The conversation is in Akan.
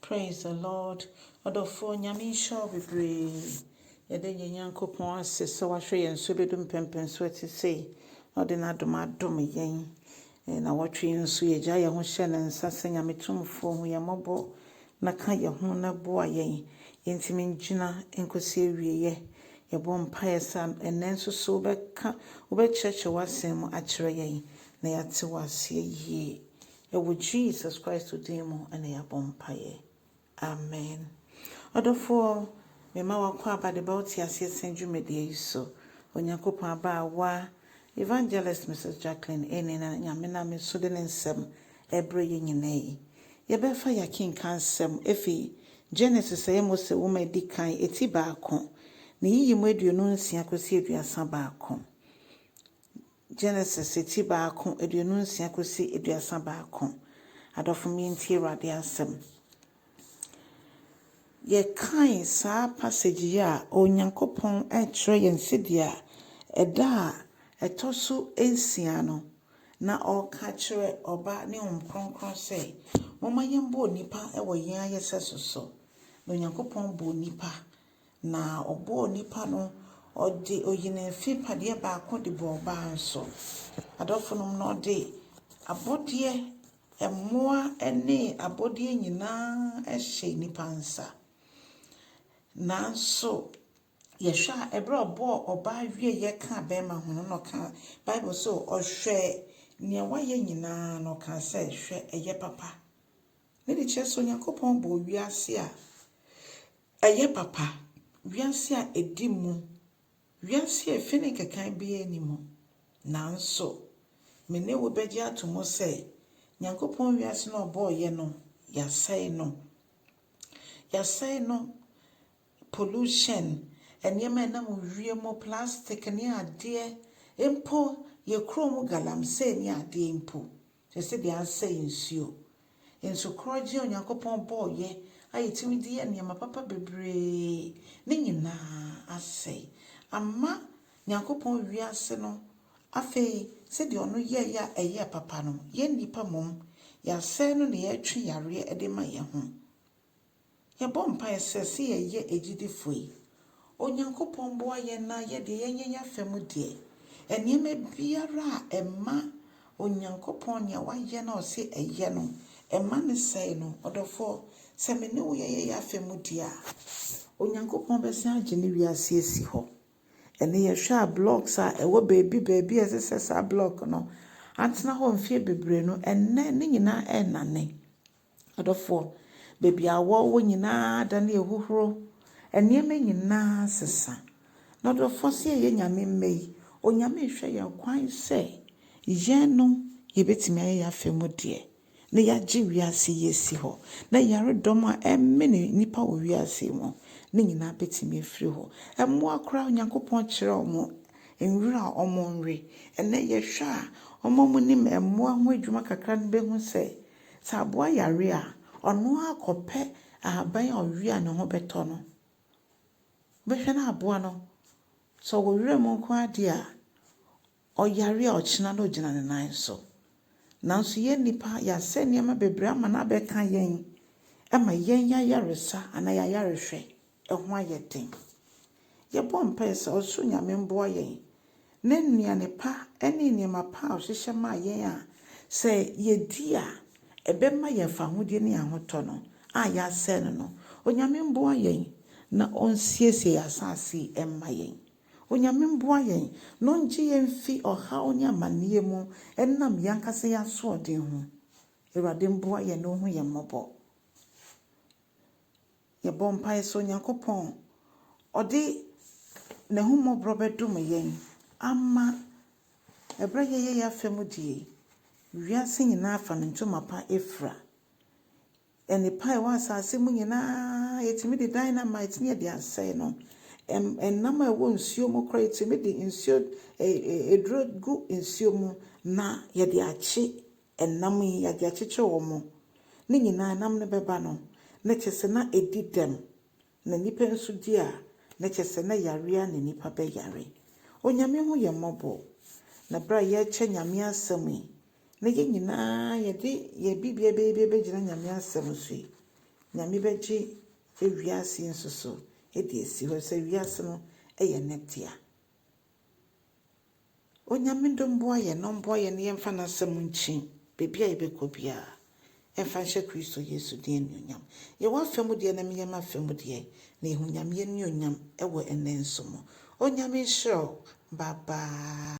Praise the Lord. Ɔdɔfoɔ, Nyame nhyira wo bebree. Yɛda yɛn Nyankopɔn ase sɛ wahwɛ yɛn so bɛdu mpɛmpɛnso ɛte sei na ɔde n'adom adom yɛn. Na wɔtwe yi nso yɛgya yɛn ho hyɛ ne nsa sɛ Nyame tumfoɔ hu yɛn mmɔbɔ na ka yɛn ho na boa yɛn. Yɛntumi ngyina nkɔsi awieeɛ. Yɛbɔ mpaeɛ sɛ ɛnnɛ nso so wobɛka wobɛkyerɛkyerɛ w'asɛm mu akyerɛ yɛn na yɛate wo aseɛ yie. Ɛwɔ Jesus Christ din mu ɛna yɛabɔ mpaeɛ. Amen. Ɔdɔfoɔ, mema wakɔ aba de ba wote aseɛ sɛn dwumadie yi so. Onyankopɔn abaawa, Evangelist Mrs. Jacqueline Eni na Nyame nam me so de ne nsɛm ɛbrɛ yɛn nyinaa yi. Yɛbɛfa yɛakenka nsɛm efi Genesis ɛyɛ Mose nwoma edi kan eti 1, ne yiyi mu 26 kɔsi 31. Genesis eti 1, 26 kɔsi 31. Adɔfo, yɛntie Awurade asɛm. Yɛkae saa passage yi a, Onyankopɔn ɛrekyerɛ yɛn sɛdeɛ ɛda a ɛtɔ so 6 no na ɔreka kyerɛ Ɔba ne Honhom Kronkron sɛ, momma yɛmbɔ onipa wɔ yɛn ayɛsɛso so. Na Onyankopɔn bɔɔ nipa, na ɔbɔɔ nipa no, ɔde oyi ne mfe baako de bɔɔ ɔbaa nso. Adɔfonom, na ɔde abɔdeɛ, mmoa ne abɔdeɛ nyinaa hyɛ nipa nsa. Nanso yɛhwɛ a, ɛberɛ a ɔbɔɔ ɔbaa wieeɛ kaa bɛrima ho no, na ɔka Bible sɛ ɔhwɛ nea wayɛ nyinaa na ɔka sɛ, hwɛ, ɛyɛ papa. Ne de kyerɛ sɛ Onyankopɔn bɔɔ wiase a ɛyɛ papa, wiase a ɛdi mu, wiase a efi ne nkekan biara nni mu. Nanso me ne wo bɛgye ato mu sɛ Nyankopɔn wiase no a ɔbɔɔyɛ no, yɛasɛe no. Yɛasɛe no, pollution, nneɛma a ɛnam wiem, plastic ne adeɛ, mpo yɛ kurom galamsey ne adeɛ mpo. Kyerɛ sɛ deɛ asɛe nsuo. Nsukorɔgye a Onyankopɔn bɔɔyɛ a yɛtumi de yɛ nneɛma papa bebree ne nyinaa asɛe. Ama Nyankopɔn wiase no, afei sɛdeɛ ɔno yɛeɛ a ɛyɛɛ papa no, yɛn nnipa mmom, yɛasɛe no na yɛretwe yareɛ de ma yɛn ho. Yɛbɔ mpaeɛ sɛ yɛyɛ agyidifoɔ yi, Onyankopɔn boa yɛn na yɛdeɛ yɛnyɛ yɛn afa mu deɛ, nneɛma biara a ɛma Onyankopɔn nea wayɛ na ɔse ɛyɛ no, ɛma ne sɛe no, ɔdɔfoɔ, sɛ me ne wo yɛyɛ yɛn afa mu deɛ a, Onyankopɔn bɛsan agye ne wiase asi hɔ. Ɛne yɛhwɛ a, blocks a ɛwɔ baabi baabi a ɛsɛ sɛ saa block no atena hɔ mfeɛ bebree no, ɛnnɛ ne nyinaa ɛrenane. Adɔfoɔ, baabi a wɔwɔ nyinaa adane ahuhuro. Nneɛma nyinaa sesa. Na ɔdɔfoɔ, sɛ yɛyɛ Nyame mma yi, Onyame rehwɛ yɛn kwan sɛ yɛn no yɛbɛtumi ayɛ yɛn afa mu deɛ na yɛagye wiase yi asi hɔ. Na yaredɔm a ɛmene nnipa wɔ wiase yi mu ne nyinaa bɛtumi afiri hɔ. Mmoa koraa, Onyankopɔn kyerɛ wɔn nwura a wɔnwe. Ɛnnɛ yɛhwɛ a, wɔn a wɔnim mmoa ho adwuma kakra no bɛhu sɛ aboa yare a, ɔno ara kɔpɛ ahaban a ɔwe a ne ho bɛtɔ no. Wobɛhwɛ na aboa no, sɛ ɔwɔ nwura mu nko ara deɛ a, ɔyare a ɔkyena na ogyina ne nan so. Nanso yɛn nnipa, yɛasɛe nneɛma bebree ama no abɛka yɛn ama yɛn ayaresa anaa yɛn ayarehwɛ ho ayɛ den. Yɛbɔ mpaeɛ sɛ ɔsoro Nyame mboa yɛn na nnuane pa ne nneɛma pa a ɔhyehyɛ maa yɛn a sɛ yɛdi a ɛbɛma yɛn fahodie ne ahotɔ no a yɛasɛe no, Onyame mboa yɛn na ɔnsiesie yɛn asase yi mma yɛn. Onyame mboa yɛn na ɔngye yɛn mfi ɔhaw ne amanneɛ mu ɛnam yɛn ankasa yɛn asoɔden ho. Awurade mboa yɛn na ɔnhu yɛn mmɔbɔ. Yɛbɔ mpaeɛ sɛ Onyankopɔn ɔde n'ahummɔborɔ bɛdom yɛn ama ɛberɛ a yɛyɛ yɛn afa mu deɛ yi, wiase nyinaa fa ne ntoma pa afira. Nnepa a ɛwɔ asase mu nyinaa, yɛtumi de dynamite ne yɛde asɛe no. Ɛnam a ɛwɔ nsuo mu koraa, yɛtumi de nsuo eduro gu nsuo mu na yɛde akye ɛnam yi, yɛde akyekyere wɔn. Ne nyinaa nam no bɛba no, na kyerɛ sɛ na ɛdi dɛm. Na nnipa nso di a, na kyerɛ sɛ na yare a na nnipa bɛyare. Onyame hu yɛn mmɔbɔ. Na berɛ a yɛrekyɛ Nyame asɛm yi, na yɛn nyinaa yɛde yɛn biribiara bɛyɛ bi bɛgyina Nyame asɛm so yi. Nyame bɛgye ewiase yi nso so de asi hɔ sɛ wiase no yɛ ne dea. Onyame dɔ mboa yɛn na ɔmboa yɛn na yɛmfa n'asɛm nkyi baabi a yɛbɛkɔ biara. Ɛmfa nhyɛ Kristo Yesu din anuonyam. Yɛ w'afa mu deɛ na menyɛ m'afa mu deɛ, na yɛhu Nyame anuonyam wɔ ɛnnɛ nso mu. Onyame nhyira wo. Bye bye.